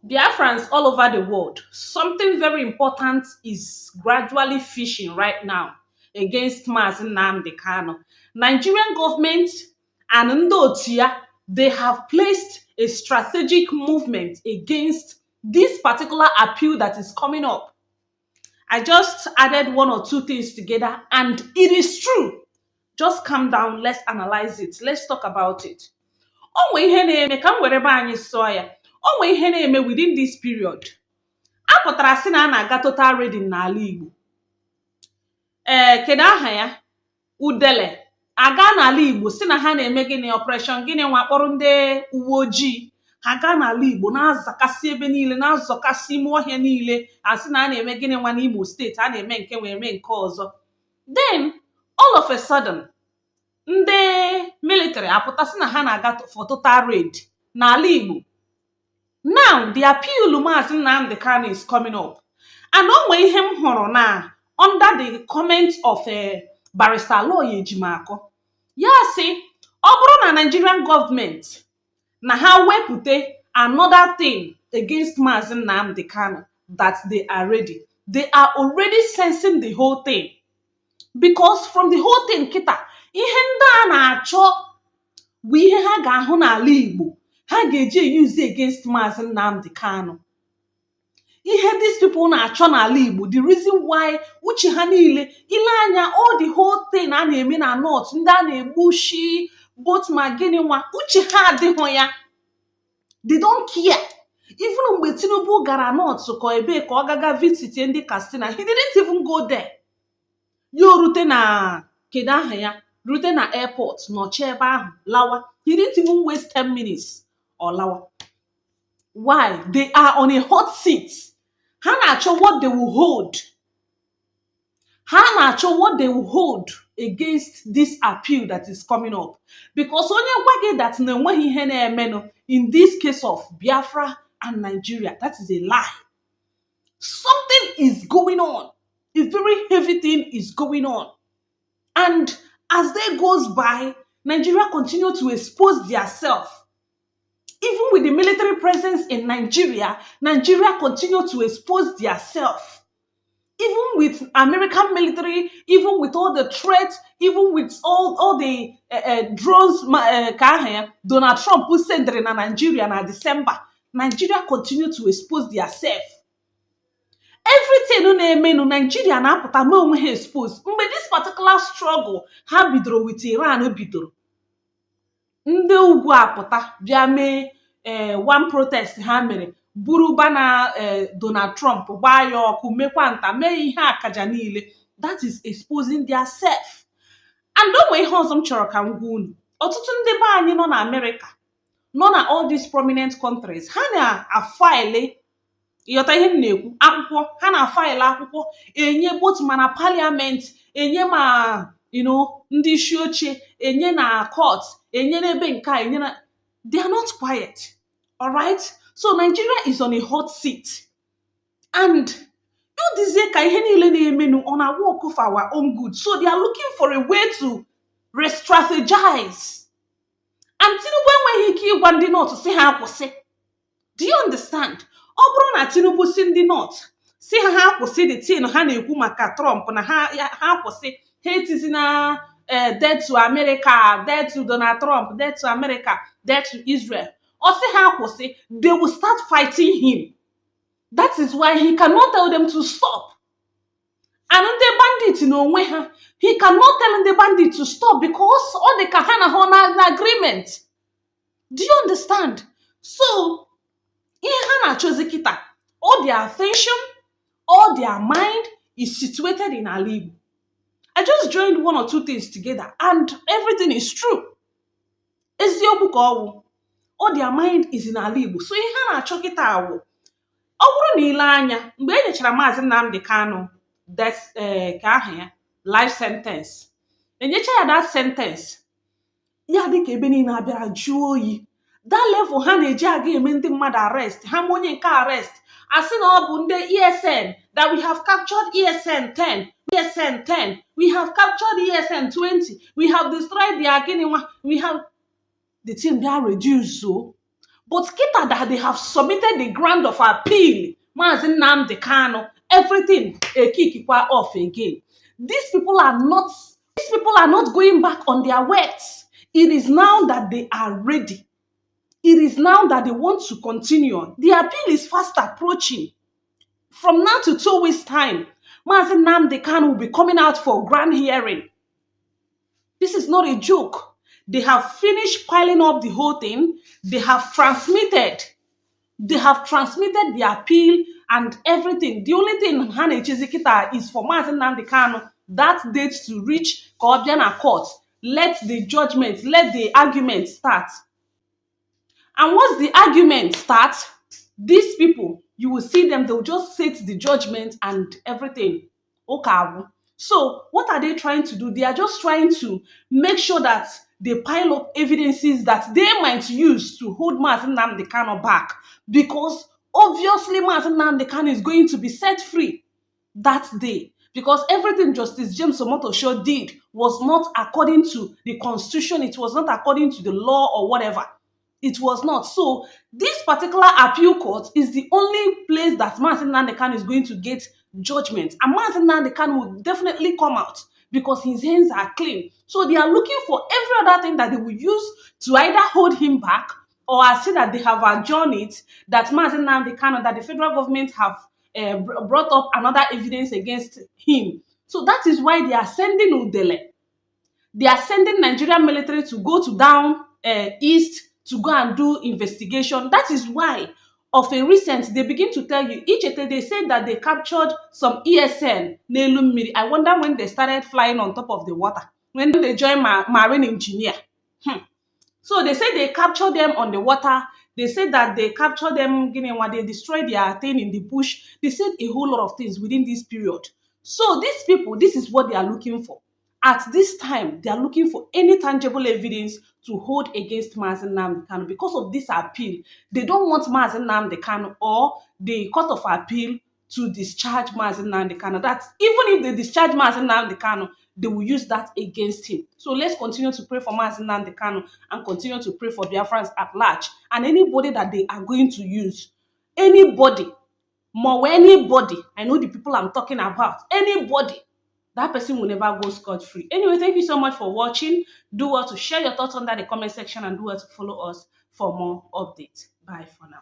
Biafrans all over the world, something very important is gradually fishing right now against Mazi Nnamdi Kanu. Nigerian government and ndị otu ya, they have placed a strategic movement against this particular appeal that is coming up. I just added one or two things together and it is true. Just calm down, let's analyze it. Let's talk about it. O nwee ihe na-eme ka m were be anyị sụọ ya. O nwee ihe na-eme within this period. A pụtara sị na a na-aga total raiding n'ala Igbo. Ee, kedu aha ya? Udele aga n'ala Igbo si na ha na-eme gịnị, operation gịnị nwa, kpọrọ ndị uwe ojii ha gaa n'ala Igbo na-azakasị ebe niile, na-azọkasị ime ọhịa niile, asị na a na-eme gịnị nwa n'Imo Steeti, a na-eme nke wee mee nke ọzọ. Then all of a sudden, ndị military apụta sị na ha na-aga for total raid n'ala Igbo. Now the appeal Maazị Nnamdi Kanu is coming up. And o nwee ihe m hụrụ na under the comment of Barrister Aloy Ejimakor. Ya sị, ọ bụrụ na Nigerian government na ha wepụta another thing against Maazị Nnamdi Kanu, that they are ready. They are already sensing the whole thing. Because from the whole thing kịta, ihe ndị a na-achọ bụ ihe ha ga-ahụ n'ala Igbo ha ga-eji use against Maazị Nnamdi Kanu. Ihe these people na-achọ n'ala Igbo, the reason why uche ha niile ile anya, all the whole thing a na-eme na North, ndị a na-egbushi both ma gịnị nwa, uche ha adịghị ya. They don't care. Even mgbe Tinubu gara North ka ebee ka ọ gaga visit ndị Katsina, he didn't even go there. Ya o rute na, kedu aha ya, rute na airport, nọchie ebe ahụ, lawa. He didn't even waste 10 minutes, ọ lawa. Why? They are on a hot seat. Ha na-achọ what they will hold. Ha na-achọ what they will hold against this appeal that is coming up. Because onye gwa gị that na enweghị ihe na-emenụ in this case of Biafra and Nigeria, that is a lie. Something is going on. A very heavy thing is going on. And as day goes by, Nigeria continue to expose themselves. Even with the military presence in Nigeria, Nigeria continue to expose themselves. Even with American military, even with all the threats, even with all the drones ka aha ya, Donald Trump sendere na Nigeria na December, Nigeria continue to expose themselves. Everything na-emenụ, Nigeria na-apụta mee onwe ha expose. Mgbe this particular struggle ha bidoro with Iran bidoro, ndị ugwu apụta bịa mee one protest ha mere, buru banner Donald Trump, gbaa ya ọkụ, mekwa nta mee ihe akaja niile. That is exposing their self. And o nwee ihe ọzọ m chọrọ ka m gwa unu. Ọtụtụ ndị be anyị nọ na Amerịka, nọ na all these prominent countries, ha na-afile, ịghọta ihe m na-ekwu, akwụkwọ. Ha na-afile akwụkwọ enye both ma na parliament, enye ma ndị isi oche, enye na court, enye n'ebe nke a, enye na. They are not quiet. Alright, so Nigeria is on a hot seat and ọ ka ihe niile na-emenu ọ na-work for our own good. So they are looking for a way to re-strategize, and Tinubu enweghị ike ịgwa ndị North si ha kwụsị. Do you understand? Ọ bụrụ na Tinubu si ndị North si ha ha kwụsị the thing ha na-ekwu maka Trump, na ha ha kwụsị, ha etizina death to America, death to Donald Trump, death to America, death to Israel, ọ sị ha kwụsị, they will start fighting him. That is why he cannot tell them to stop. And ndị bandit n'onwe ha, he cannot tell ndị bandit to stop because ọ dị ka ha na ha na agreement. Do you understand? So ihe ha na-achọzi kịta, all their attention, all their mind is situated in ala Igbo. I just joined one or two things together and everything is true. Eziokwu ka ọ wụ. All their mind is in ala Igbo. So ihe ha na-achọ kịta awụ, ọ bụrụ na ile anya mgbe e nyechara Maazị Nnamdi Kanu death, ka aha ya, life sentence, enyecha ya that sentence, ya dịka ebe niile abịara jụọ oyi. That level ha na-eji aga eme ndị mmadụ arrest, ha ma onye nke arrest, asị na ọ bụ ndị ESN, that we have captured ESN 10, ESN 10, we have captured ESN 20, we have destroyed their gịnị nwa, we have the thing bịa reduce o. But kita that they have submitted the ground of appeal, Maazị Nnamdi Kanu, everything a kick off again. These people are not going back on their words. It is now that they are ready. It is now that they want to continue. The appeal is fast approaching. From now to 2 weeks' time, Maazị Nnamdi Kanu will be coming out for grand hearing. This is not a joke. They have finished piling up the whole thing. They have transmitted. They have transmitted the appeal and everything. The only thing ha na-echezi kịta is for Maazị Nnamdi Kanu that date to reach ka ọ bịa na court. Let the judgment, let the argument start. And once the argument starts, these people, you will see them, they'll just set the judgment and everything. Okay. So what are they trying to do? They are just trying to make sure that they pile up evidences that they might use to hold Maazị Nnamdi Kanu back. Because obviously Maazị Nnamdi Kanu is going to be set free that day. Because everything Justice James Omotosho did was not according to the constitution, it was not according to the law or whatever. It was not. So this particular appeal court is the only place that Maazị Nnamdi Kanu is going to get judgment. And Maazị Nnamdi Kanu will definitely come out because his hands are clean. So they are looking for every other thing that they will use to either hold him back or I see that they have adjourned it, that Maazị Nnamdi Kanu, that the federal government have brought up another evidence against him. So that is why they are sending Udele. They are sending Nigerian military to go to down east to go and do investigation. That is why, of a recent, they begin to tell you, Ichete, they said that they captured some ESN n'elu mmiri. I wonder when they started flying on top of the water. When they joined marine engineer. So they say they captured them on the water. They said that they captured them, gịnị nwa, they destroyed their thing in the bush. They said a whole lot of things within this period. So these people, this is what they are looking for. At this time, they are looking for any tangible evidence to hold against Mazi Nnamdi Kanu because of this appeal. They don't want Mazi Nnamdi Kanu or the Court of Appeal to discharge Mazi Nnamdi Kanu. That's even if they discharge Mazi Nnamdi Kanu, they will use that against him. So let's continue to pray for Mazi Nnamdi Kanu and continue to pray for Biafrans at large and anybody that they are going to use. Anybody, more anybody, I know the people I'm talking about, anybody, that person will never go scot-free. Anyway, thank you so much for watching. Do well to share your thoughts under the comment section and do well to follow us for more updates. Bye for now.